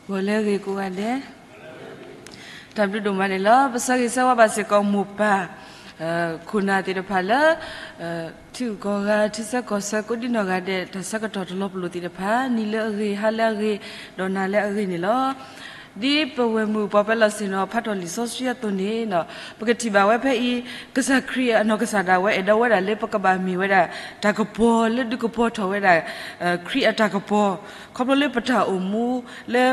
ဂီၤလၢအဂ့ၤကိးဂၤဒဲး, တၢ်ဘျုးဒိၣ်မးန့ၣ်လီၤ. ပဆၢဂ့ၤဆၢဝါဘၣ်စ့ၢ်ကီးမိၢ်ပၢ် ခိၣ်နၢ်သ့ၣ်တဖၣ်လၢ ထံဂုၤကီၢ်ဂၤ ထံဆၢကီၢ်ဆၢ ကိးဒံနီၢ်ဂၤဒဲး တၢ်ဆၢကတီၢ်တလီၤပလိာ်သ့ၣ်တဖၣ် နံၤလၢအဂ့ၤ ဟါလၢအဂ့ၤ ဒီးနၤလၢအဂ့ၤန့ၣ်လီၤ. ဒ်ပဝဲၢ်မုၢ်ပှၤပၢၤလီၢ်ဆ့ၣ်နီၤ ဖးထီၣ်လံာ်စီဆှံအသိးန့ၣ် ပကထံၣ်ဘၣ်ဝဲဖဲအံၤ ကစၢ်ခရံာ်အနီၢ်ကစၢ်ဒၣ်ဝဲ အဲၣ်ဒိးဝဲဒၣ်လၢပကဘၣ်မ့ၢ်ဝဲဒၣ် တၢ်ကပီၤလၢဒုးကပီၤထီၣ်ဝဲဒၣ် ခရံာ်အတၢ်ကပီၤ ခီဖျိလၢပတၢ်အိၣ်မူလၢ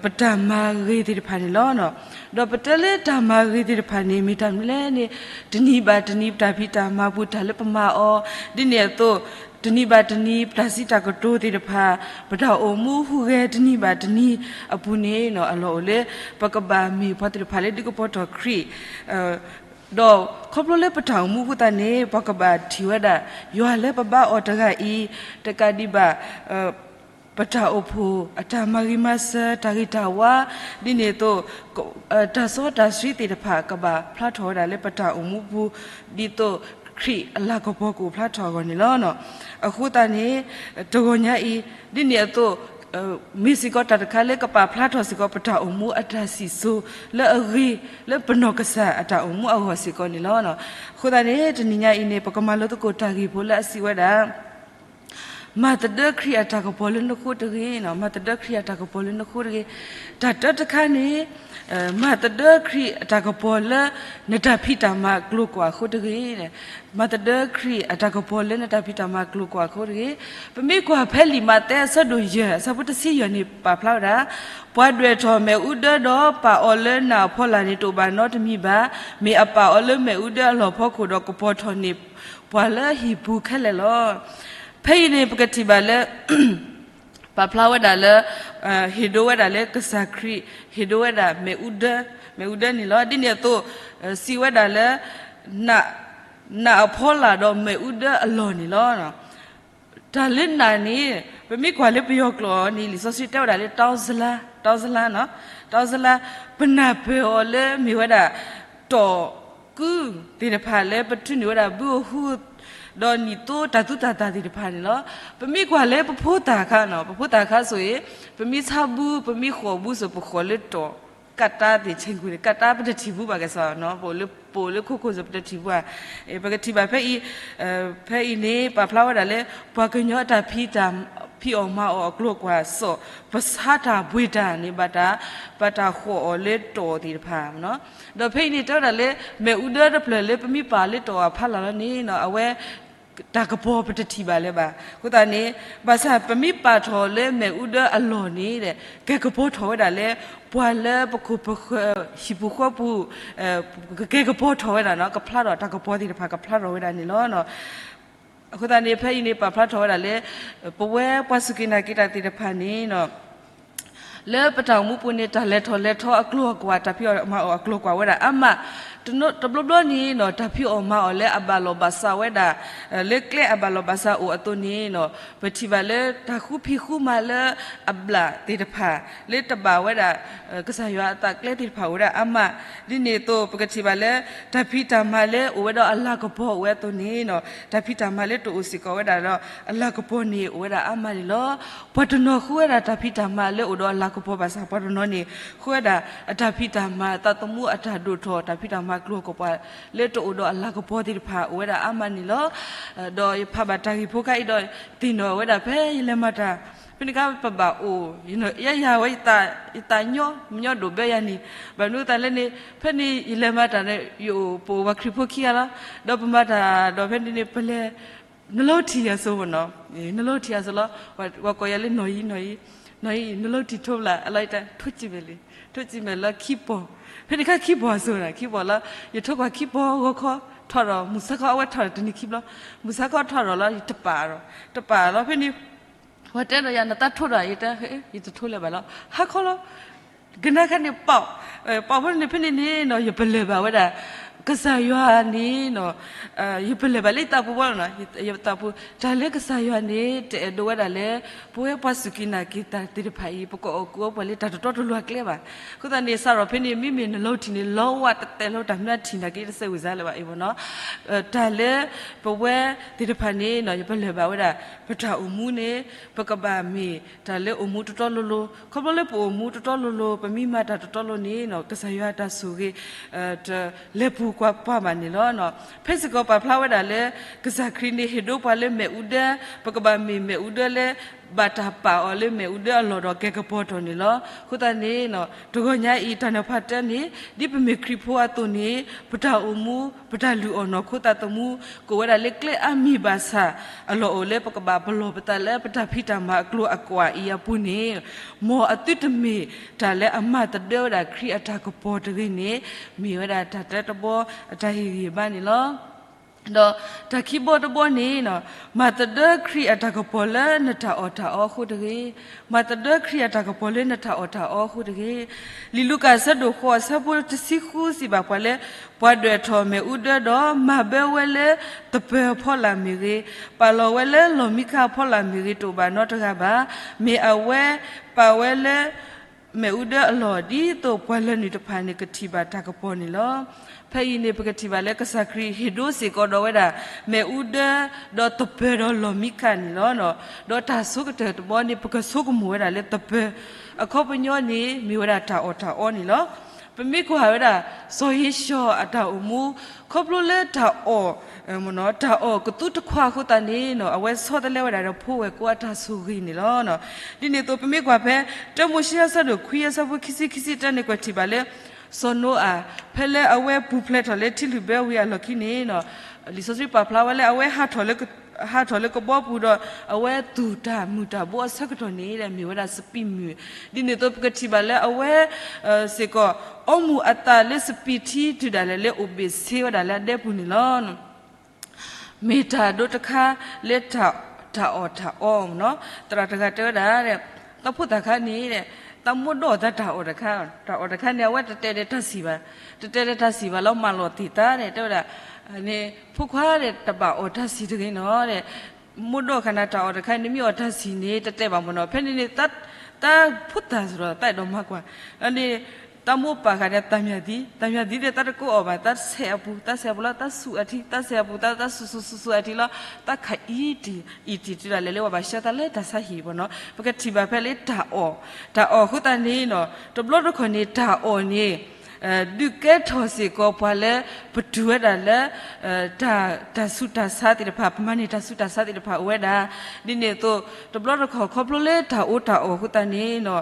ပတၢ်မၤဂ့ၤသ့ၣ်တဖၣ်န့ၣ်လီၤ. ဒီးပတဲလၢတၢ်မၤဂ့ၤသ့ၣ်တဖၣ်န့ၣ် မ့ၢ်တၢ်မနုၤလဲၣ်န့ၣ် တနံၤဘၣ်တနံၤ ပတၢ်ဖံးတၢ်မၤပူၤ တၢ်လၢပမၤအီၤ ဒ်န့ၣ်အသိး တနံၤဘၣ်တနံၤ ပတၢ်စံးတၢ်ကတိၤသ့ၣ်တဖၣ် ပတၢ်အိၣ်မူဟူးဂဲၤတနံၤဘၣ်တနံၤအပူၤန့ၣ် အလီၢ်အိၣ်လၢ ပကဘၣ်မ့ၢ်ပှၤသ့ၣ်တဖၣ်လၢဒုးကပီၤထီၣ်ခရံာ် ဒီးခီဖျိလၢပတၢ်အိၣ်မူအဃိသတးန့ၣ် ပှၤကဘၣ်ထံၣ်ဝဲဒၣ် ယွၤလၢပဘါအီၤတဂၤအံၤ တကးဒံးဘၣ် ပတၢ်အိၣ်ဖှိၣ်အတၢ်မၤဂ့ၤမၤစၢၤ တၢ်ဂ့ၤတၢ်ဝါ ဒ်န့ၣ်အသိး တၢ်စီတၢ်ဆှံသ့ၣ်တဖၣ် ကဘၣ်ဖျါထီၣ်ဝဲဒၣ်လၢပတၢ်အိၣ်မူပူၤ ဒ်သိးခရံာ်အလၤကပီၤကအိၣ်ဖျါထီၣ်အဂီၢ်န့ၣ်လီၤ. အဃိသတးန့ၣ် တဂီၤညါအံၤ ဒ်န့ၣ်အသိး မ့ၢ်စ့ၢ်ကီးတၢ်တခါလၢကပာ်ဖျါထီၣ်စ့ၢ်ကီး ပတၢ်အိၣ်မူအတၢ်စံၣ်စိၤလၢအဂ့ၤ လၢပနီၢ်ကစၢ်အတၢ်အိၣ်မူအဂီၢ်စ့ၢ်ကီးန့ၣ်လီၤ. အဃိသတးန့ၣ် တနံၤညါအံၤန့ၣ် ပကမၤလိသကိးတၢ်ဂ့ၢ်ဖိလၢအစံးဝဲဒၣ် မၤသဒၢခရံာ်အတၢ်ကပီၤလၢနဃိတဂ့ၤ, မၤသဒၢခရံာ်အတၢ်ကပီၤလၢနဃိတဂ့ၤ. တၢ်တၢတခါန့ၣ် မၤသဒၢခရံာ်အတၢ်ကပီၤလၢ နတၢ်ဖံးတၢ်မၤအကျိၤကွာ်အဃိတဂ့ၤ. မၤသဒၢခရံာ်အတၢ်ကပီၤလၢနတၢ်ဖံးတၢ်မၤအကျိၤကွာ်အဃိတဂ့ၤ. ပမ့ၢ်ကွၢ်ဖဲလံာ်မးသဲအဆၢဒိၣ်ယဲၢ် အဆၢဖိတဆံယဲၢ်န့ၣ် ပာ်ဖျါဝဲဒၣ် ပှၤဒွဲၣ်ထီၣ်မ့ၣ်အူဒၢဒီးပာ်အီၤလၢနးအဖီလာ်န့ၣ် တအိၣ်ဘၣ်နီတမံၤဘၣ်. မ့ၢ်အပာ်အီၤလၢမ့ၣ်အူဒၢအလီၢ်ဖီခိၣ်ဒီးကပီၤထီၣ်န့ၢ်ပှၤလၢဟံၣ်ပူၤခဲလၢာ်လီၤ. ဖဲအံၤန့ၣ် ပကထံၣ်ဘၣ်လၢ ပာ်ဖျါဝဲဒၣ်လၢ ဟ့ၣ်ဒိးဝဲဒၣ်လၢကစၢ်ခရံာ် ဟ့ၣ်ဒိးဝဲဒၣ်မ့ၣ်အူဒၢ, မ့ၣ်အူဒၢန့ၣ်လီၤ. ဒ်န့ၣ်အသိး စံးဝဲဒၣ်လၢ နးအဖီလာ်ဒီးမ့ၣ်အူဒၢအလီၢ်န့ၣ်လီၤ. တၢ်လၢနးန့ၣ် ပမ့ၢ်ကွၢ်လၢပယီၤကျိာ်န့ၣ် လံာ်စီဆှံတဲဝဲဒၣ်လၢ တောင်းဇလား, တောင်းဇလား, တောင်းဇလား, ပနၢ်ပၢၢ်အီၤလၢမ့ၢ်ဝဲဒၣ် တီၢ်ကုသ့ၣ်တဖၣ်လၢပထုးန့ၢ်ဝဲဒၣ်ဘုအဟူ ဒီးနံၣ်သိတၢ်သူတၢ်သၣ်သ့ၣ်တဖၣ်န့ၣ်လီၤ. ပမ့ၢ်ကွၢ်လၢပဖိသၣ်အခါန့ၣ် ပဖိသၣ်အခါဆိၣ်ဂ့ၤ ပမ့ၢ်ဆါဘု ပမ့ၢ်ဃီၣ်ဘုဆိၣ် ပဃီၣ်လၢတီၢ် ကးတၢ်သ့ၣ်ဆဲးကွံာ်န့ၣ် ကးတၢ်ပတထံၣ်ဘုဘၣ်ကဲစ့ၢ်နီၤ ပအိၣ်လၢခိခိၣ်ဆိၣ် ပတထံၣ်ဘုဧါ. ပကထံၣ်ဘၣ်ဖဲအံၤ ဖဲအံၤန့ၣ် ပာ်ဖျါဝဲဒၣ်လၢ ပှၤကညီအတၢ်ဖံးတၢ်ဖံးအီၣ်မၤအီၣ်အကျိၤကွာ်စီၣ် ပဆါတၢ်ပှ့ၤတၢ်န့ၣ် ဘၣ်တၢ် ဘၣ်တၢ်ဃီၣ်အီၤလၢတီၢ်သ့ၣ်တဖၣ် ဒီးဖဲအံၤန့ၣ် တဲဝဲဒၣ်လၢ မ့ၣ်အူဒၢတဖျၢၣ်လၢပမ့ၢ်ပာ်လၢတီၢ်အဖီလာ်လီၤန့ၣ် အဝဲ တၢ်ကပီၤပတထံၣ်ဘၣ်လၢၤဘၣ်. အဃိသတးန့ၣ် ဘၣ်ဆၣ်ပမ့ၢ်ပာ်ထီၣ်လၢမ့ၣ်အူဒၢအလီၢ်န့ၣ် ကကပီၤထီၣ်ဝဲဒၣ်လၢ ပှၤလၢပခိၣ်ပဃၢၤဟံၣ်ပူၤဃီပူၤ ကကဲကပီၤထီၣ်ဝဲဒၣ်နီၤ ကဖျါထီၣ် တၢ်ကပီၤသ့ၣ်တဖၣ်ကဖျါထီၣ်ဝဲဒၣ်န့ၣ်လီၤ. အဃိသတးန့ၣ် ဖဲအံၤန့ၣ် ပာ်ဖျါထီၣ်ဝဲဒၣ်လၢ ပဝဲပှၤစူၢ်က့ၤနာ်က့ၤတၢ်သ့ၣ်တဖၣ်န့ၣ် လၢပတၢ်အိၣ်မူပူၤန့ၣ် တၢ်လဲၤထီၣ်လဲၤထီအကျိၤအကွာ် တၢ်ဖံးအီၣ်မၤအီၣ်အကျိၤအကွာ်ဝဲဒၣ်အါမး, တဘျီဘျီန့ၣ်နီၤ တၢ်ဖံးအီၣ်မၤအီၣ်လၢအဘၣ်လီၢ်ဘၣ်စးဝဲဒၣ် လၢကျဲအဘၣ်လီၢ်ဘၣ်စးအိၣ်အသိးန့ၣ်နီၤ ပထံၣ်ဘၣ်လၢတၢ်ဃုဖံးဃုမၤလၢအဘျၣ်သ့ၣ်တဖၣ် လၢတဘၣ်ဝဲဒၣ် ကစၢ်ယွၤအသးကျဲသ့ၣ်တဖၣ်အိၣ်ဝဲဒၣ်အါမး, ဒ်န့ၣ်အသိး ပကထံၣ်ဘၣ်လၢ တၢ်ဖံးတၢ်မၤလၢအိၣ်ဝဲဒီးအလၤကပီၤအိၣ်ဝဲအသိးန့ၣ်နီၤ တၢ်ဖံးတၢ်မၤလၢတအိၣ်စ့ၢ်ကီးဝဲဒၣ်ဒီး အလၤကပီၤန့ၣ်အိၣ်ဝဲဒၣ်အါမးန့ၣ်လီၤ. ပှၤတနီၤဃုဝဲဒၣ်တၢ်ဖံးတၢ်မၤလၢအိၣ်ဒီးအလၤကပီၤဘၣ်ဆၣ် ပှၤတနီၤန့ၣ် ဃုဝဲဒၣ်အတၢ်ဖံးတၢ်မၤ သးသမူအတၢ်ဒိၣ်ထီၣ် တၢ်ဖံးတၢ်မၤကျိၤအကွာ် လၢတအိၣ်ဒီးအလၤကပီၤသ့ၣ်တဖၣ်အိၣ်ဝဲဒၣ်အါမးန့ၣ်လီၤ. ဒီးယဖးဘၣ်တၢ်ဂ့ၢ်ဖိခါအံၤဒီး သ့ၣ်နီၣ်ဝဲဒၣ်ဖဲယလဲၤမၤတၢ် ဖဲန့ၣ်အခါပဘၣ်အိၣ် ယဲယၤဝဲ ယသးညီ မညီဒိၣ်ဘၢယၤန့ၣ် ဘၣ်မနုၤအဃိသတးလဲၣ်န့ၣ် ဖဲန့ၣ်ယလဲၤမၤတၢ်န့ၣ် ယအိၣ် ပအိၣ်ပှၤခရံာ်ဖိခံဂၤလီၤ. ဒီးပမၤတၢ်ဒီးဖဲန့ၣ်န့ၣ် ပလဲၤ နလီၤထံၣ်ယၤစိၤမ့ၢ်နီၤ နလီၤထံၣ်ယၤစိၤလီၤ. ပှၤကိးယၤလၢနီၢ်အံၤ နီၢ်အံၤ နီၢ်အံၤ နလီၤထံၣ်ထိဘျီ အလီၤယတဲ ထိၣ်စံမဲာ်လံ ထိၣ်စံမဲာ်လၢခံပီၤ ဖဲန့ၣ်ခါခံပီၤအစိၤနီၤ ခံပီၤလီၤ. ယထိၣ်ကွၢ်ခံပီၤဂီၤခီ ထီၣ်ဒီး မုၢ်ဆါခီအဝဲထီၣ်ဒီးတနံၤခံဘျီ မုၢ်ဆါခီထီၣ်ဒီးလီၤ ယတပာ်ဒီး တပာ်လီၤ ဖဲန့ၣ် ပှၤတဲဒီးယၤ နတၢ်ထိၣ်ဒီး ယတဲ ယတထိၣ်လၢၤဘၣ်လီၤ ဟါခီလီၤ. ကနၣ်ခါန့ၣ် ပီး ပီးဖဲန့ၣ် ဖဲန့ၣ်န့ၣ်နီၤ ယပလၢၢ်ဘၣ်ဝဲဒၣ် ကစၢ်ယွၤန့ၣ် ယပလဲၤဘၣ်လၢယသးပူၤဘၣ်လီၤ, ယသးပူၤ တၢ်လၢကစၢ်ယွၤန့ၣ် တအဲၣ်ဒိးဝဲဒၣ်လၢ ပဝဲပှၤစူၢ်က့ၤနာ်က့ၤတၢ်သ့ၣ်တဖၣ်အံၤ ပကအီၣ်ကူအီပှၤလၢတၢ်တတီတလိၤအကျဲဘၣ်. အဃိသတးန့ၣ် စးထီၣ်ဖဲန့ၣ် မ့မ့ၢ်နလီၤထံၣ်န့ၣ် လီဝါတတဲာ်လီၤ တၢ်မနုၤထံၣ်နာ်က့ တစဲးဝံၤစါလၢၤဘၣ်အံၤမ့ၢ်နီၤ. တၢ်လၢပဝဲသ့ၣ်တဖၣ်န့ၣ် ယပလဲၤဘၣ်ဝဲဒၣ် ပတၢ်အိၣ်မူန့ၣ် ပကဘၣ်မ့ၢ်တၢ်လၢအိၣ်မူတတီတလိၤလိၤ, ခီဖျိလၢပအိၣ်မူတတီတလိၤလိၤ ပမ့ၢ်မၤတၢ်တတီတလိၤန့ၣ် ကစၢ်ယွၤအတၢ်ဆိၣ်ဂ့ၤ တလဲၤပူၤကွံာ်ပှၤဘၣ်န့ၣ်လီၤ. ဖဲစ့ၢ်ကီးပာ်ဖျါဝဲဒၣ်လၢ ကစၢ်ခရံာ်န့ၣ် ဟ့ၣ်ဒိပှၤလၢမ့ၣ်အူဒၢ, ပကဘၣ်မ့ၢ်မ့ၣ်အူဒၢလၢ ဘၣ်တၢ်ပာ်အီၤလၢမ့ၣ်အူဒၢအလီၢ်ဒီးကဲၤကပီၤထီၣ်န့ၣ်လီၤ. အဃိသတးန့ၣ် တဂီၤညါအံၤ တၢ်နီၤဖးတၢန့ၣ် ဒ်ပမ့ၢ်ခရံာ်ဖိအသိးန့ၣ် ပတၢ်အိၣ်မူ ပတၢ်လုၢ်အီၣ်နီၢ်ခိသးသမူ ကအိၣ်ဝဲဒၣ်လၢကျဲအါမံၤဘၣ်ဆၣ်အလီၢ်အိၣ်လၢ ပကဘၣ်ပလီၢ်ပသးလၢပတၢ်ဖံးတၢ်မၤအကျိၤအကွာ်အံၤအပူၤန့ၣ် မ်အသုတမ့ၢ်တၢ်လၢအမၤသဒၢဝဲဒၣ်ခရံာ်အတၢ်ကပီၤတဂ့ၤန့ၣ် မ့ၢ်ဝဲဒၣ်တၢ်တၢတဘီအတၢ်ဟ့ၣ်ဂံၢ်ဟ့ၣ်ဘါန့ၣ်လီၤ. ဒီးတၢ်ခံဘီတဘီန့ၣ် မၤသဒၢခရံာ်အတၢ်ကပီၤလၢနတၢ်အီၣ်တၢ်အီအဃိတဂ့ၤ, မၤသဒၢခရံာ်အတၢ်ကပီၤလၢနတၢ်အီၣ်တၢ်အီအဃိတဂ့ၤ. လံာ်လူၤကၣ်အဆၢဒိၣ်ဃိးအဆၢဖိတဆံဃုစံးဘၣ်ပှၤလၢ ပှၤဒွဲၣ်ထီၣ်မ့ၣ်အူဒၢဒီး မၤဘၢဝဲလၢသပၢၤအဖီလာ်မ့ၢ်ဂ့ၤ, ပာ်လီၤဝဲလၢလီၢ်မံခါအဖီလာ်မ့ၢ်ဂ့ၤ တအိၣ်ဘၣ်နီတဂၤဘၣ်. မ့ၢ်အဝဲပာ်ဝဲလၢ မ့ၣ်အူဒၢအလီၢ် ဒ်သိးပှၤလၢနုၣ်တဖၣ်န့ၣ် ကထံၣ်ဘၣ်တၢ်ကပီၤန့ၣ်လီၤ. ဖဲအံၤန့ၣ် ပကထံၣ်ဘၣ်လၢကစၢ်ခရံာ်ဟ့ၣ်ဒိစ့ၢ်ကီးဒီးဝဲဒၣ် မ့ၣ်အူဒၢ ဒီးသပၢၤဒီးလီၢ်မံခါန့ၣ်လီၤ. ဒီးတၢ်ဆိကတၢၢ်တဘီန့ၣ် ပကဆိကမိၣ်ဝဲဒၣ်လၢသပၢၤ အခီပညီန့ၣ် မ့ၢ်ဝဲဒၣ်တၢ်အီၣ်တၢ်အီန့ၣ်လီၤ. ပမ့ၢ်ကွၢ်ဝဲဒၣ် စီၤဧ့ၡီၤအတၢ်အိၣ်မူ ခီဖျိလၢတၢ်အီၣ် တၢ်အီၣ်ကသူတခွါအဃိသတးန့ၣ် အဝဲဆီတလဲဝဲဒၣ်ဒီးဖိဝဲၢ်ကိအတၢ်ဆိၣ်ဂ့ၤန့ၣ်လီၤ. ဒ်န့ၣ်အသိး ပမ့ၢ်ကွၢ်ဖဲ တၢမိၤၡ့အဆၢဒိၣ်ခွံအဆၢဖိခံဆံ ခံဆံတၢန့ၣ် ကွဲးထံၣ်ဘၣ်လၢ စီၤနိအၤ ဖဲလၢအဝဲပူၤဖျဲးထီၣ်လၢထံလုၢ်ဘၢဝံၤအလီၢ်ခံန့ၣ် လံာ်စီဆှံပာ်ဖျါဝဲလၢအဝဲ ဟးထီၣ်လၢကဘီပူၤဒီး အဝဲသူၣ်တၢ်မုာ်တၢ်ဘိအဆၢကတီၢ်န့ၣ် မ့ၢ်ဝဲဒၣ်စပံးမုၢ်. ဒ်န့ၣ်အသိး ပကထံၣ်ဘၣ်လၢအဝဲ စ့ၢ်ကီး အီမူၤအသးလၢစပံးထံတုၤဒၣ်လဲာ်လၢအိၣ်ဘ့ၣ်ဆ့ဝဲဒၣ်လၢအဒဲပူၤန့ၣ်လီၤ. မ့ၢ်တၢ်ဒိတခါလၢတၢ်အီၣ်တၢ်အီ, သရၣ်တဂၤတဲဝဲဒၣ်, တၢ်ဖိသၣ်ခါန့ၣ် တၢ်မိၣ်ဒီးအသးတၢ်အီၣ်တခါ, တၢ်အီၣ်တခါန့ၣ် အဝဲတတဲဒၣ်တၢ်စံးဘၣ်, တတဲဒၣ်တၢ်စံးဘၣ်လီၤ မၤလီၤတ့ၢ်သးန့ၣ် တဲဝဲဒၣ်, န့ၣ် ဖိခွါဒီး တဘၣ်အီၣ်တၢ်စံးတဂ့ၤနီၤ, မိၣ်ဒီးခါန့ၣ် တၢ်အီၣ်တခါန့ၣ် မ့ၢ်အီၣ်တၢ်စံးန့ၣ် တတဲဘၣ်မ့ၢ်နီၤ, ဖဲန့ၣ်န့ၣ် တၢ်ဖိသၣ်စ့ၢ်ကီး တၢ်အဲၣ်ဒိးမၤကွၢ်, န့ၣ် တၢ်မိၣ်ပာ်ဃာ်န့ၣ် သၣ်မၠၣ်သံ, သၣ်မၠၣ်သံန့ၣ် တၢ်တကိးအီၣ်ဘၣ်, တၢ်ဆဲးအပူၤ, တၢ်ဆဲးအပူၤလီၤ တၢ်ဆူၣ်အထံ, တၢ်ဆဲးအပူၤ တၢ်ဆူၣ်ဆူၣ်ဆူၣ်ဆူၣ်အထံလီၤ, တၢ်ခးအံၤတံၢ်အံၤတံၢ်တုၤဒၣ်လဲာ်လၢပှၤဘၣ်ဆှၢတၢ်လၢတၢ်ဆါဟံၣ်မ့ၢ်နီၤ, ပကထံၣ်ဘၣ်ဖဲလၢတၢ်အီၣ်, တၢ်အီၣ်အဃိသတးန့ၣ်နီၤ, တဘျီတခီၣ်န့ၣ် တၢ်အီၣ်န့ၣ် ဒုးကဲထီၣ်စ့ၢ်ကီးပှၤလၢ ပတုၤဝဲဒၣ်လၢ တၢ်ဆူးတၢ်ဆါသ့ၣ်တဖၣ်, ပမၤန့ၢ်တၢ်ဆူးတၢ်ဆါသ့ၣ်တဖၣ်အိၣ်ဝဲဒၣ်, ဒ်န့ၣ်အသိး တဘျီတခီၣ်ခီဖျိလၢတၢ်အီၣ်တၢ်အီအဃိသတးန့ၣ်နီၤ,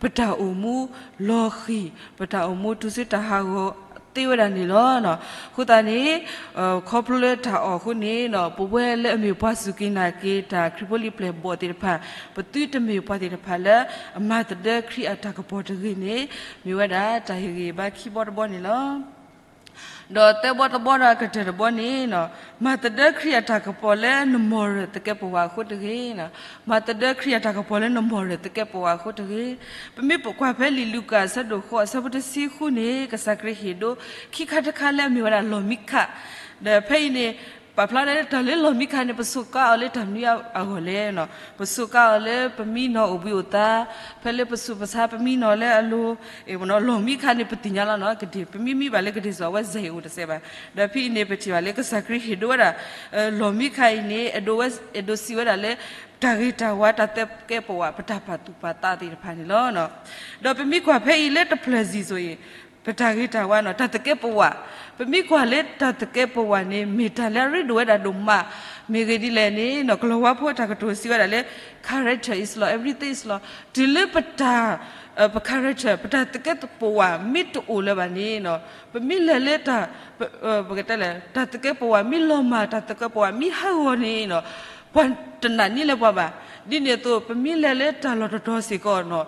ပတၢ်အိၣ်မူလီၤဃံၤ, ပတၢ်အိၣ်မူတုၤဆူတၢ်ဟးဂီၤသ့ဝဲဒၣ်န့ၣ်လီၤ. အဃိသတးန့ၣ် ခီဖျိလၢတၢ်အီၣ်အဃိန့ၣ်နီၤ, ပဝဲလၢအမ့ၢ်ပှၤစူၢ်က့ၤနာ်က့ၤတၢ်ခရံာ်ဖိလံာ်ပျဲၢ်ဘီၣ်သ့ၣ်တဖၣ်, ပသုတမ့ၢ်ပှၤသ့ၣ်တဖၣ်လၢ အမၤသဒၢခရံာ်အတၢ်ကပီၤတဂ့ၤန့ၣ်, မ့ၢ်ဝဲဒၣ်တၢ်ဟ့ၣ်ဂံၢ်ဘါခံဘီတဘီန့ၣ်လီၤ. ဒီးသၢဘီတဘီဒီးအကတၢၢ်တဘီန့ၣ်နီၤ, မၤသဒၢခရံာ်အတၢ်ကပီၤလၢနမီၢ်ရၢၢ်သကဲးပဝးအဃိတဂ့ၤ, မၤသဒၢခရံာ်အတၢ်ကပီၤလၢနမီၢ်ရၢၢ်သကဲးပဝးအဃိတဂ့ၤ. ပမ့ၢ်ကွၢ်ဖဲလံာ်လူၤကၣ်အဆၢဒိၣ်ဃိးအဆၢဖိတဆံဃုန့ၣ် ကစၢ်ခရံာ်ဟ့ၣ်ဒိခံခါတခါလၢအမ့ၢ်ဝဲဒၣ်လီၢ်မံခါ, ဒီးဖဲအံၤန့ၣ် ပာ်ဖျါဒၣ်လၢတၢ်လၢလီၢ်မံခါန့ၣ် ပစူးကါအီၤလၢတၢ်မနုၤအဂီၢ်လဲၣ်, ပစူးကါအီၤလၢပမံနီၤအိၣ်ဘှံးအိၣ်သါ, ဖဲလၢပဆူးပဆါပမံနီၤလၢအလိၤ, လီၢ်မံခါန့ၣ် ပသ့ၣ်ညါလီၤနီၤ, ကဒ့ၣ် ပမ့ၢ်မံဘၣ်လၢကဒ့ၣ်စိၤ အဝဲစဲၤအိၣ်တစဲးဘၣ်. ဒီးဖဲအံၤန့ၣ် ပထံၣ်ဘၣ်လၢကစၢ်ခရံာ်ဟ့ၣ်ဒိဝဲဒၣ် လီၢ်မံခါအံၤန့ၣ် အဲၣ်ဒိးစံးဝဲဒၣ်လၢ တၢ်ဂ့ၤတၢ်ဝါ တၢ်သကဲးပဝး ပတၢ်ပာ်သူၣ်ပာ်သးသ့ၣ်တဖၣ်န့ၣ်လီၤ. ဒီးပမ့ၢ်ကွၢ်ဖဲအံၤလၢတဖျၢၣ်စံၣ်စိၤအံၤ ပတၢ်ဂ့ၤတၢ်ဝါနီၤ တၢ်သကဲးပဝး, ပမ့ၢ်ကွၢ်လၢတၢ်သကဲးပဝးန့ၣ် မ့ၢ်တၢ်လၢအရ့ဒိၣ်ဝဲဒၣ်ဒိၣ်မး, မ့ၢ်ဂ့ၢ်ဒ်လဲၣ်န့ၣ်နီၤ ကလီၤဝါဖိအတၢ်ကတိၤစံးဝဲဒၣ်လၢ character is law, everything is law, တုၤလၢပတၢ် ပ character ပတၢ်သကဲးပဝးမ့ၢ်တအိၣ်လၢၤဘၣ်န့ၣ်နီၤ ပမ့ၢ်လဲၤလၢတၢ် ပကတဲလဲၣ် တၢ်သကဲးပဝးမ့ၢ်လီၤမၢ် တၢ်သကဲးပဝးမ့ၢ်ဟးဂီၤန့ၣ်နီၤ ပှၤတနာ်န့ၢ်လၢၤပှၤဘၣ်. ဒ်န့ၣ်အသိး ပမ့ၢ်လဲၤလၢတၢ်လီၢ်တတီၤစ့ၢ်ကီးနီၤ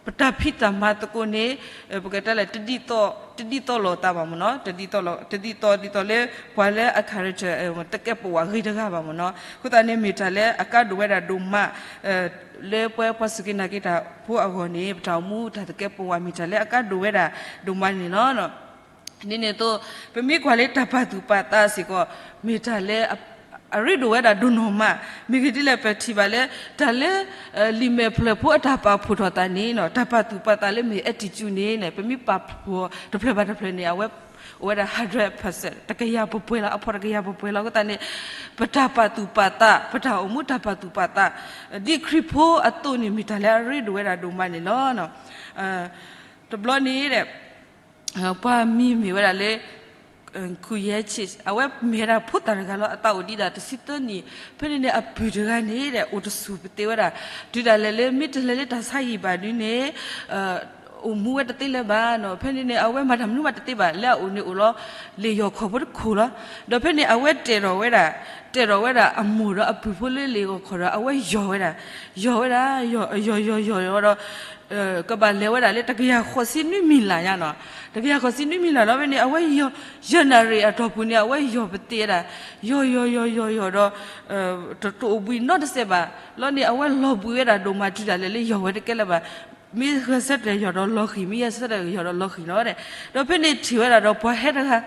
ပတၢ်ဖံးတၢ်မၤသကိးန့ၣ် ပကတဲလဲၣ် တဒ်သိး တဒ်သိးလိာ်သးဘၣ်မ့ၢ်နီၤ တဒ်သိး တဒ်သိးဒ်သိးလၢ ပှၤလၢအ character သကဲးပဝးဂ့ၤတဂၤဘၣ်မ့ၢ်နီၤ. အဃိသတးန့ၣ် မ့ၢ်တၢ်လၢအကါဒိၣ်ဝဲဒၣ်ဒိၣ်မး လၢပဝဲပှၤစူၢ်က့ၤနာ်က့ၤတၢ်ဖိအဂီၢ်န့ၣ် ပတၢ်အိၣ်မူတၢ်သကဲးပဝးမ့ၢ်တၢ်လၢအကါဒိၣ်ဝဲဒၣ်ဒိၣ်မးန့ၣ်လီၤ. ဒ်န့ၣ်အသိး ပမ့ၢ်ကွၢ်လၢတၢ်ပာ်သူၣ်ပာ်သးစ့ၢ်ကီး မ့ၢ်တၢ်လၢ အရ့ဒိၣ်ဝဲဒၣ်ဒိၣ်နီၢ်မး, မ့ၢ်ဂ့ၢ်ဒ်လဲၣ် ပထံၣ်ဘၣ်လၢ တၢ်လၢ လံာ်မဲာ်ဖျၢၣ်ဖိအတၢ်ပာ်ဖှိၣ်ထီၣ်သးန့ၣ် တၢ်ပာ်သူၣ်ပာ်သးလၢမ့ၢ် attitude န့ၣ် ပမ့ၢ်ပာ်ဖှိၣ်တဖျၢၣ်ဘၣ်တဖျၢၣ်န့ၣ် အဝဲ အိၣ်ဝဲဒၣ် hundred percent တကယၤပှဲၤပှဲၤလီၤ, အဖီၣ်တကယၤပှဲၤပှဲၤလီၤ. အဃိသတးန့ၣ် ပတၢ်ပာ်သူၣ်ပာ်သး ပတၢ်အိၣ်မူတၢ်ပာ်သူၣ်ပာ်သး ဒ်ခရံာ်ဖိအသိးန့ၣ် မ့ၢ်တၢ်လၢအရ့ဒိၣ်ဝဲဒၣ်ဒိၣ်မးန့ၣ်လီၤ. တဘျီန့ၣ် ပှၤမံၤမ့ၢ်ဝဲဒၣ်လၢ ခူယဲဆ့ၣ် အဝဲမ့ၢ်ဝဲဒၣ်ဖိသၣ်တဂၤလီၤ. အသးအိၣ်ဒံးဒၣ်တဆံသၢနံၣ်, ဖဲန့ၣ်န့ၣ် အပုၢ်တဂၤန့ၣ် အိၣ်တဆူၣ်ပသ့ဝဲဒၣ်, တုၤဒၣ်လဲာ်လၢမ့ၢ်တလဲၤလၢတၢ်ဆါဟံၣ်ဘၣ်ဒုန့ၣ် အိၣ်မူဝဲတသ့လၢၤဘၣ်နီၤ. ဖဲန့ၣ်န့ၣ် အဝဲမၤတၢ်မနုၤမးတသ့ဘၣ်, လၢအအိၣ်န့ၣ်အိၣ်လီၤ လ့ၣ်ယီၢ်ခီၣ်ဖိတခိၣ်လီၤ. ဒီးဖဲန့ၣ် အဝဲတဲထီၣ်ဝဲဒၣ်, တဲထီၣ်ဝဲဒၣ်အမိၢ်ဒီးအပုၢ်ဖိလၢလ့ၣ်ယီၢ်ခီၣ်ဒီး အဝဲယီၢ်ဝဲဒၣ်, ယီၢ်ဝဲဒၣ်, ယီၢ်ယီၢ်ယီၢ်ယီၢ်ဒီး ကဘၣ်လဲၤဝဲဒၣ်လၢတကယၤဃိးဆံနွံမံၤလၢ်ညါနီၤ, တကယၤဃိးဆံနွံမံၤလၢ်လီၤ. ဖဲန့ၣ် အဝဲယီၢ် ယဲၢ်နၣ်ရံၣ်အတီၢ်ပူၤန့ၣ် အဝဲယီၢ်ပသ့ဝဲဒၣ်, ယီၢ်ယီၢ်ယီၢ်ယီၢ်ယီၢ်ဒီး တအိၣ်ဘှံးနီတစဲးဘၣ်လီၤန့ၣ် အဝဲလီၤဘှံးဝဲဒၣ်ဒိၣ်မး တုၤဒၣ်လဲာ်လၢယီၢ်ဝဲတကဲလၢၤဘၣ်, မ့ၢ်ဂဲၤဆၢထၢၣ်ယီၢ်ဒီးလီၤဃံၢ်, မ့ၢ်ဂဲၤဆၢထၢၣ်ယီၢ်ဒီးလီၤဃံၢ်လီၤ. ဒီးဖဲန့ၣ်ထံၣ်ဝဲဒၣ်ဒီးပှၤဟဲတဂၤ,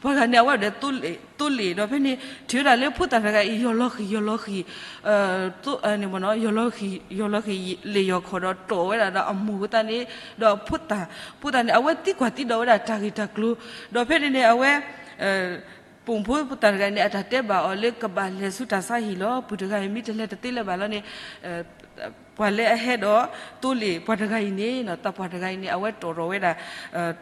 ပှၤဂၤန့ၣ် အဝဲဒၣ်သိလ့ၣ်, သိလ့ၣ်ဒီးဖဲန့ၣ် ထံၣ်ဝဲဒၣ်လၢဖိသၣ်တဂၤအံၤ ယီၢ်လီၤဃံၢ် ယီၢ်လီၤဃံၢ် ယီၢ်လီၤဃံၢ်လ့ၣ်ယီၢ်ခီၣ်ဒီးတီၢ်ဝဲဒၣ်ဒီးအမိၢ်အဃိသတးန့ၣ်, ဒီးဖိသၣ်, ဖိသၣ်န့ၣ် အဝဲသံကွၢ်သံဒိးဝဲဒၣ်တၢ်ဂ့ၢ်တၢ်ကျိၤ, ဒီးဖဲန့ၣ်န့ၣ် အဝဲ ပိာ်မုၣ်ဖိသၣ်တဂၤန့ၣ် အတၢ်တဲဘၣ်အီၤလၢကဘၣ်လဲၤဆူတၢ်ဆါဟံၣ်လီၤ. ပုၢ်တဂၤအံၤမ့ၢ်တလဲၤတသ့လၢၤဘၣ်လီၤန့ၣ် ပှၤလၢအဟဲဒီးသိလ့ၣ်ပှၤတဂၤအံၤန့ၣ် သးပှၢ်တဂၤအံၤန့ၣ် အဝဲတီၢ်ထီၣ်ဝဲဒၣ်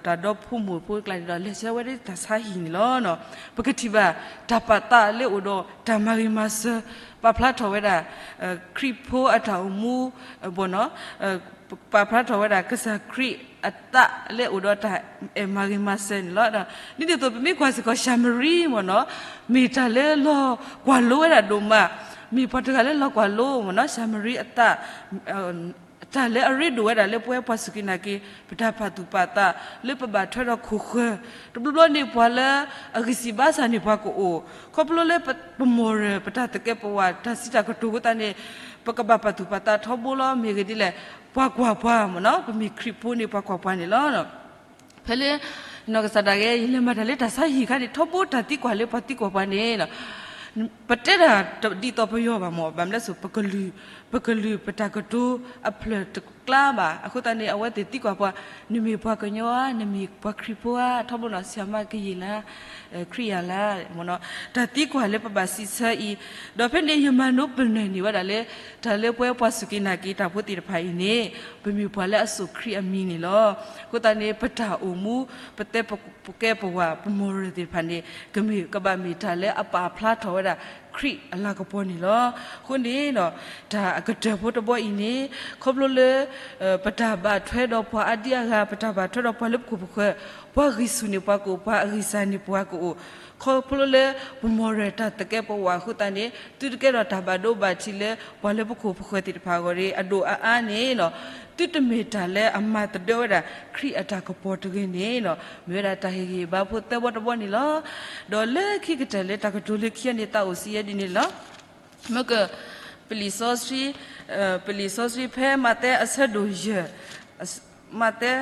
တၢ်ဒီဖိမိၢ်ဖိအကျါန့ၣ်ဒီး လဲၤဆှၢဝဲဒၣ်တၢ်ဆါဟံၣ်န့ၣ်လီၤ. ပကထံၣ်ဘၣ် တၢ်ပာ်သးလၢအိၣ်ဒီးတၢ်မၤဂ့ၤမၤစၢၤ ပာ်ဖျါထီၣ်ဝဲဒၣ် ခရံာ်ဖိအတၢ်အိၣ်မူ ဘီနီၤ ပာ်ဖျါထီၣ်ဝဲဒၣ် ကစၢ်ခရံာ်အသးလၢအိၣ်ဒီးတၢ်အဲၣ်မၤဂ့ၤမၤစၢၤန့ၣ်လီၤ. ဒ်န့ၣ်အသိး ပမ့ၢ်ကွၢ်စ့ၢ်ကီး ၡၤမရံမ့ၢ်နီၤ မ့ၢ်တၢ်လၢလီၤကွၢ်လိဝဲဒၣ်ဒိၣ်မး, မ့ၢ်ပှၤတဂၤလၢလီၤကွၢ်လိမ့ၢ်နီၤ ၡၤမရံအသး တၢ်လၢအရ့ဒိၣ်ဝဲဒၣ်လၢပဝဲပှၤစူၢ်က့ၤနာ်က့ၤ ပတၢ်ပာ်သူၣ်ပာ်သး လၢပဘၣ်ထွဲဒီးခိၣ်ဃၢၤ, တဘျီဘျီန့ၣ် ပှၤလၢအဂံၢ်စၢ်ဘါစၢ်န့ၣ်ပှၤကအိၣ်, ခီဖျိလၢပမီၢ်ရၢၢ် ပတၢ်သကဲးပဝး တၢ်စံးတၢ်ကတိၤအဃိသတးန့ၣ် ပကဘၣ်ပာ်သူၣ်ပာ်သးထီဘိလီၤ. မ့ၢ်ဂ့ၢ်ဒ်လဲၣ် ပှၤကွၢ်ပှၤမ့ၢ်နီၤ ပမ့ၢ်ခရံာ်ဖိန့ၣ် ပှၤကွၢ်ပှၤန့ၣ်လီၤ. ဖဲလၢ နီၢ်ကစၢ်ဒၣ်က့ၤ ယလဲၤမၤတၢ်လၢတၢ်ဆါဟံၣ်အခါန့ၣ် ထီဘိတၢ်သံကွၢ်လၢပှၤသံကွၢ်ပှၤန့ၣ် ပတဲတၢ်ဒ်သိးပယီၤဘၣ်မ့ၢ် ဘၣ်မနုၤလဲၣ်စိၤ ပကလုာ်ပတၢ်ကတိၤအဖျၢၣ်တကျါဘၣ်. အဃိသတးန့ၣ် အဝဲသ့ၣ်သံကွၢ်ပှၤ နမ့ၢ်ပှၤကညီဧါ, နမ့ၢ်ပှၤခရံာ်ဖိဧါ, ထီဘိနီၤ ဆံးမးကယံာ်လၢ ခရံာ်ယၤလၢ တၢ်သံကွၢ်လၢပဘၣ်စံးဆၢအံၤ, ဒီးဖဲန့ၣ် ယမၤနိပနၢ်န့ၢ်ဝဲဒၣ်လၢ တၢ်လၢပဝဲပှၤစူၢ်က့ၤနာ်က့ၤတၢ်ဖိသ့ၣ်တဖၣ်အံၤန့ၣ် ပမ့ၢ်ပှၤလၢအစိာ်ခရံာ်အမံၤန့ၣ်လီၤ. အဃိသတးန့ၣ် ပတၢ်အိၣ်မူ ပသကဲပဝး ပမီၢ်ရၢၢ်သ့ၣ်တဖၣ်န့ၣ် ကမ့ၢ်ကဘၣ်မ့ၢ်တၢ်လၢအပာ်ဖျါထီၣ်ဝဲဒၣ် ခရံာ်အလၤကပီၤန့ၣ်လီၤ. အဃိန့ၣ်ဒီး တၢ်အကတၢၢ်ဖိတဘီအံၤန့ၣ် ခီဖျိလၢ ပတၢ်ဘၣ်ထွဲဒီးပှၤအါဒံအါဂၤ ပတၢ်ဘၣ်ထွဲဒီးပှၤလၢပခိၣ်ပဃၢၤ, ပှၤဂံၢ်ဆူၣ်န့ၢ်ပှၤကအိၣ် ပှၤအဂံၢ်စၢ်န့ၢ်ပှၤကအိၣ်, ခီဖျိလၢပမီၢ်ရၢၢ်တၢ်သကဲးပဝးအဃိသတးန့ၣ် သုတကဲထီၣ်တၢ်ဘၣ်ဒိဘၣ်ထံးလၢပှၤလၢပခိၣ်ပဃၢၤသ့ၣ်တဖၣ်အဂီၢ်န့ၣ် အဒိၣ်အအါန့ၣ်လီၤ. သုတမ့ၢ်တၢ်လၢအမၤသဒၢဝဲဒၣ် ခရံာ်အတၢ်ကပီၤတဂ့ၤန့ၣ်လီၤ. မ့ၢ်ဝဲဒၣ်တၢ်ဟ့ၣ်ဂံၢ်ဘါဖိသၢဘီတဘီန့ၣ်လီၤ. ဒီးလၢခံကတၢၢ်လၢတၢ်ကတိၤလၢခံန့ၣ် သးအိၣ်စံးယဲဒ်န့ၣ်လီၤ. မ့ၢ်က ပလံာ်စီဆှံ, ပလံာ်စီဆှံဖဲမးသဲအဆၢဒိၣ်ယဲၢ်, မးသဲ,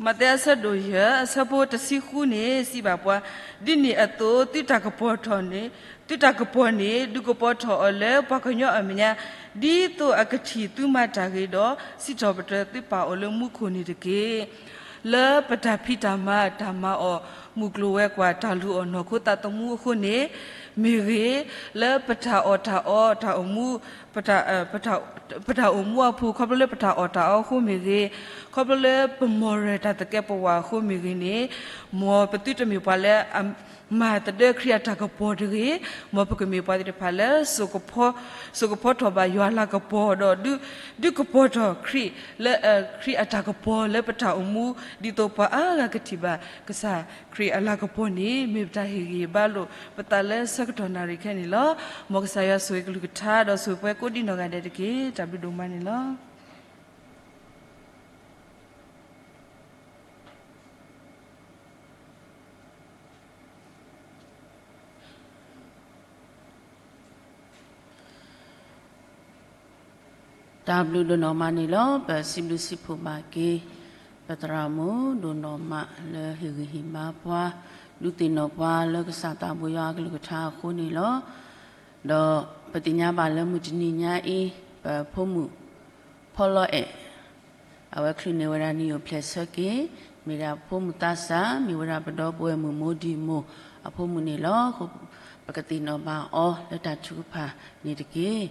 မးသဲအဆၢဒိၣ်ယဲၢ် အဆၢဖိတဆံဃုန့ၣ် စံးဘၣ်ပှၤ, ဒ်န့ၣ်အသိး သုတၢ်ကပီၤထီၣ်န့ၣ်, သုတၢ်ကပီၤန့ၣ် ဒုးကပီၤထီၣ်အီၤလၢပှၤကညီအမဲာ်ညါ, ဒ်သိးအကထံၣ်သုမၤတၢ်ဂ့ၤဒီး စံးထီၣ်ပတြၢၤသုပာ်အီၤလၢမူခိၣ်န့ၣ်တက့ၢ်. လၢပတၢ်ဖံးတၢ်မၤ တၢ်မၤအီၣ်မုၢ်ကျိၤဝဲၤကွာ် တၢ်လုၢ်အီၣ်နီၢ်ခိသးသမူအဃိန့ၣ်မ့ၢ်ဂ့ၤ, လၢပတၢ်အီၣ်တၢ်အီတၢ်အိၣ်မူ, ပတၢ်အိၣ်မူအပူၤ ခီဖျိလၢပတၢ်အီၣ်တၢ်အီအဃိမ့ၢ်ဂ့ၤ, ခီဖျိလၢပမီၢ်ရၢၢ်တၢ်သကဲးပဝးအဃိမ့ၢ်ဂ့ၤန့ၣ်, မ်ပသုတမ့ၢ်ပှၤလၢအမၤသဒၢခရံာ်အတၢ်ကပီၤတဂ့ၤ, မ်ပကမ့ၢ်ပှၤသ့ၣ်တဖၣ်လၢ စိာ်ကဖီထီၣ်ဘၣ်ယွၤအလၤကပီၤဒီး ဒုးကပီၤထီၣ်ခရံာ်လၢ ခရံာ်အတၢ်ကပီၤလၢပတၢ်အိၣ်မူ ဒ်သိးပှၤအါဂၤကထံၣ်ဘၣ်ကစၢ်ခရံာ်အလၤကပီၤန့ၣ် မ့ၢ်ပတၢ်ဟ့ၣ်ဂံၢ်ဟ့ၣ်ဘါလိာ်ပသးလၢဆၢကတီၢ်နၣ်ရံၣ်ခဲအံၤန့ၣ်လီၤ. မ်ကစၢ်ယွၤဆိၣ်ဂ့ၤကလုၢ်ကထါ ဒီးဆိၣ်ဂ့ၤပှၤကိးဒံနီၢ်ဂၤဒဲးတက့ၢ်. တၢ်ဘျုးဒိၣ်မးန့ၣ်လီၤ. တၢ်ဘျုးဒိၣ်နီၢ်မးန့ၣ်လီၤ. ပစံးဘျုးစံးဖှိၣ်ဘၣ်က့ၤ ပသရၣ်မုၣ်ဒိၣ်နီၢ်မးလၢဟ့ၣ်ဂံၢ်ဟ့ၣ်ဘါပှၤ ဒုးသ့ၣ်နီၣ်ပှၤလၢကစၢ်သးဘိယွၤအကလုၢ်ကထါအဃိန့ၣ်လီၤ. ဒီးပသ့ၣ်ညါဘၣ်လၢမုၢ်တနံၤညါအံၤ ပဖိမုၣ် ဖီလီအဲၣ် အဝဲချုးန့ၢ်ဝဲဒၣ်နံၣ်ယိာ်ဖျဲၣ်ဆၢက့ၤ မ့ၢ်ဒၣ်ဖိမုၣ်သးစၢ် မ့ၢ်ဝဲဒၣ်ပဒီပုၢ်ဝဲၢ်မုၣ်မိၢ်ဒံၣ်မိၢ်အဖိမုၣ်န့ၣ်လီၤ. အဃိ ပကသ့ၣ်နီၣ်ဘၣ်အီၤလၢတၢ်ထုကဖၣ်န့ၣ်တက့ၢ်.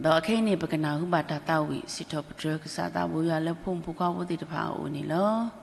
ဒီးအခဲအံၤန့ၣ် ပကနၢ်ဟူဘၣ်တၢ်သးဝံၣ်စံးထီၣ်ပတြၢၤကစၢ်သးဘိယွၤလၢဖိမုၣ်ဖိခွါဖိသ့ၣ်တဖၣ်အအိၣ်န့ၣ်လီၤ.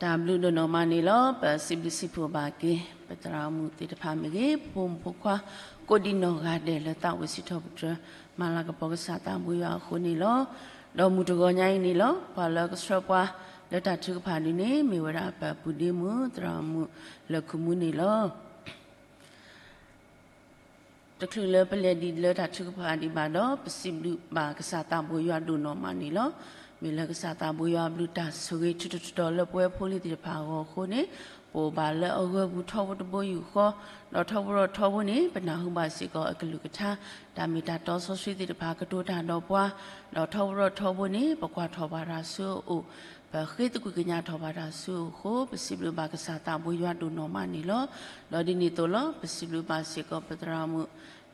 တၢ်ဘျုးဒိၣ်နီၢ်မးန့ၣ်လီၤ. ပစံးဘျုးစံးဖှိၣ်ဘၣ်က့ၤ ပသရၣ်မုၣ်သ့ၣ်တဖၣ်မ့ၢ်ဂ့ၤ, ပဖိမုၣ်ဖိခွါ ကိးဒံနီၢ်ဂၤဒဲးလၢသးဝံၣ်စံးထီၣ်ပတြၢၤ မၤလၤကပီၤကစၢ်သးဘိယွၤအဃိန့ၣ်လီၤ. ဒီးမုၢ်တဂီၤညါအံၤန့ၣ်လီၤ. ပှၤလၢကဆှၢပှၤလၢတၢ်ထုကဖၣ်ဒုန့ၣ် မ့ၢ်ဝဲဒၣ်ပပုၢ်ဒ့မုၣ် သရၣ်မုၣ်လၢၢ်ခုၣ်မူန့ၣ်လီၤ. တချုးလၢပလဲၤဒံးလၢတၢ်ထုကဖၣ်ဒံးဘၣ်ဒီး ပစံးဘျုးဘၣ်ကစၢ်သးဘိယွၤဒိၣ်နီၢ်မးန့ၣ်လီၤ. မ့ၢ်လၢကစၢ်သးဘိယွၤဘျုးတၢ်ဆိၣ်ဂ့ၤထုးထီၣ်ထီထီၣ်လၢပဝဲဖိလံၤသ့ၣ်တဖၣ်အဂီၢ်အဃိန့ၣ်, ပအိၣ်ဘၣ်လၢအဂၢၢ်ပူၤထီဘိတဘိယူၢ်ဃီ, ဒီးထီဘိဒီးထီဘိန့ၣ် ပနၢ်ဟူဘၣ်စ့ၢ်ကီးအကလုၢ်ကထါ, တၢ်မ့ၢ်တၢ်တီစီဆှံသ့ၣ်တဖၣ်ကတိၤတၢ်ဒီးပှၤ, ဒီးထီဘိဒီးထီဘိန့ၣ် ပကွၢ်ထီၣ်ဘၣ်တၢ်ဆူအအိၣ်, ပဃ့သကွံၢ်ကညးထီၣ်ဘၣ်တၢ်ဆူအအိၣ်အဃိ ပစံးဘျုးဘၣ်ကစၢ်သးဘိယွၤဒိၣ်နီၢ်မးန့ၣ်လီၤ. ဒီးဒ်န့ၣ်အသိးလီၤ. ပစံးဘျုးဘၣ်စ့ၢ်ကီးပသရၣ်မုၣ်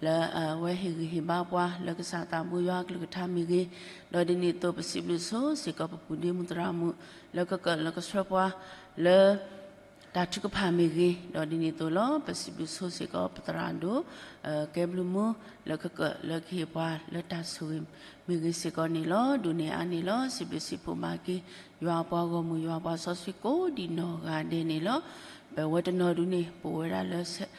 လၢအဝဲဟ့ၣ်ဂံၢ်ဟ့ၣ်ဘါပှၤလၢကစၢ်သးဘိယွၤအကလုၢ်ကထါမ့ၢ်ဂ့ၤ, ဒီးဒ်န့ၣ်အသိး ပစံးဘျုးဆိစ့ၢ်ကီးပပုၢ်ဒ့မုၣ်သရၣ်မုၣ် လၢကကၢၢ်လၢကဆှၢပှၤလၢ တၢ်ထုကဖၣ်မ့ၢ်ဂ့ၤ, ဒီးဒ်န့ၣ်အသိးလီၤ. ပစံးဘျုးဆိစ့ၢ်ကီးပသရၣ်ဒိၣ် ကဲဘျုးမူ လၢကကၢၢ်လၢကဟ့ၣ်ပှၤလၢတၢ်ဆိၣ်ဂ့ၤမ့ၢ်ဂ့ၤစ့ၢ်ကီးန့ၣ်လီၤ. ဒိၣ်န့ၢ်အါန့ၣ်လီၤ. စံးဘျုးစံးဖှိၣ်ဘၣ်က့ၤ ယွၤအပှၤဂီၢ်မုၢ် ယွၤအပှၤစီဆှံကိးဒံနီၢ်ဂၤဒဲးန့ၣ်လီၤ. ပဝဲတနီၤဒုန့ၣ် ပအိၣ်ဝဲဒၣ်လၢ ဆဲး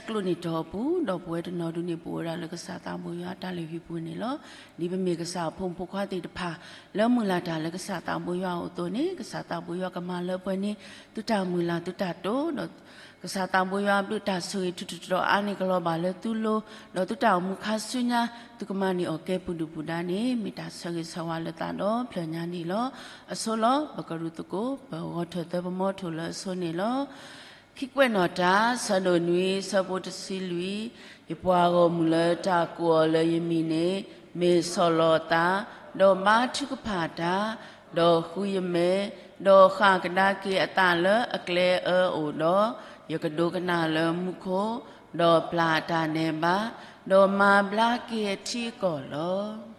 ကျိးန့ၢ်တီၢ်အပူၤ, ဒီးပဝဲတနီၤဒုန့ၣ် ပအိၣ်ဝဲဒၣ်လၢကစၢ်သးဘိယွၤအတၢ်လုၢ်ဟံၣ်ပူၤန့ၣ်လီၤ. ဒ်ပမ့ၢ်ကစၢ်အဖိမုၣ်ဖိခွါသ့ၣ်တဖၣ် လၢမုၢ်လၢ်တၢ်လၢကစၢ်သးဘိယွၤအအိၣ်အသိးန့ၣ်, ကစၢ်သးဘိယွၤကမၤလၢပှဲၤန့ၢ် သုတၢ်မုၢ်လၢ်သုတၢ်တိာ်, ဒီးကစၢ်သးဘိယွၤအဘျုးတၢ်ဆိၣ်ဂ့ၤထုးထီၣ်ထီထီၣ်အါန့ၢ်ကလီၤဘၣ်လၢသုလိၤ, ဒီးသုတၢ်အိၣ်မူခါဆူညါ သုကမၤန့ၢ်အီၣ်ကဲပူၤဒုၣ်ပူၤဒါန့ၣ် မ့ၢ်တၢ်ဆၢဂ့ၤဆၢဝါလၢသးဒီဖျၢၣ်ညါန့ၣ်လီၤ. အဆိလီၤ. ပကရူၢ်သကိး ပဂီၤထၢၣ်သၢပမီထိၣ်လၢအဆိန့ၣ်လီၤ. ခံကွဲးနီၣ်တၢ် ဆၢဒိၣ်နွံ ဆၢဖိတဆံလွံၢ်, ယပှၤဂီၢ်မုၢ်လၢတၢ်ကိးအီၤလၢယမံၤန့ၣ် မ့ၢ်ဆီၣ်လီၤအသး, ဒီးဘါထုကဖၣ်တၢ်, ဒီးဃုယမဲာ်, ဒီးဃၣ်ကဒါက့ၤအသးလၢအကျဲအၢအိၣ်ဒီး, ယကဒိကနၣ်လၢမူခိၣ်, ဒီးပျၢ်အတၢ်ဒဲးဘး, ဒီးမၤဘျါက့ၤအထံအကီၢ်လီၤ.